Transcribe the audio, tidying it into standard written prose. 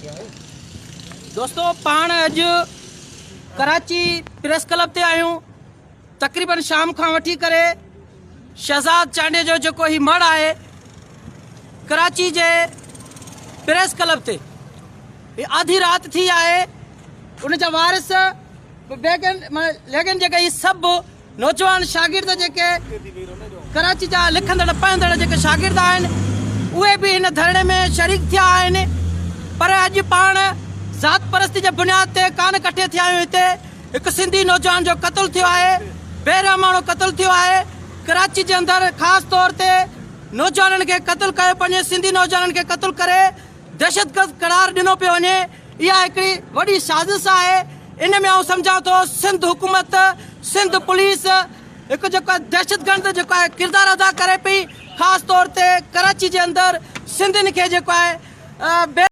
دوستو پاڻ اڄ ڪراچي پريس ڪلب تي آهيون تقريبن شام کان وٺي ڪري شهزاد چانڊيي جو جيڪو هي مڙ آهي ڪراچي جي پريس ڪلب تي هي آڌي رات ٿي آهي ان جا وارث بيگن ليگن جيڪي هي سڀ نوجوان شاگرد جيڪي ڪراچي جا لکندڙ پڙهندڙ جيڪي شاگرد آهن اهي به هن ڌرڻي ۾ شريڪ ٿيا آهن پر اڄ پاڻ ذات پرستي جي بنياد تي ڪانه ڪٺي ٿيا آهيون هتي هڪ سنڌي نوجوان جو قتل ٿيو آهي بيرحماڻو قتل ٿيو آهي ڪراچي جي اندر خاص طور تي نوجوانن کي قتل ڪيو پڃي سنڌي نوجوانن کي قتل ڪري دهشتگرد قرار ڏنو پيو وڃي اها هڪڙي وڏي سازش آهي ان ۾ آئون سمجهان ٿو سنڌ حڪومت سنڌ پوليس هڪ جيڪو آهي دهشتگرد جيڪو آهي ڪردار ادا ڪري پئي خاص طور تي ڪراچي جي اندر سنڌين کي جيڪو آهي بي.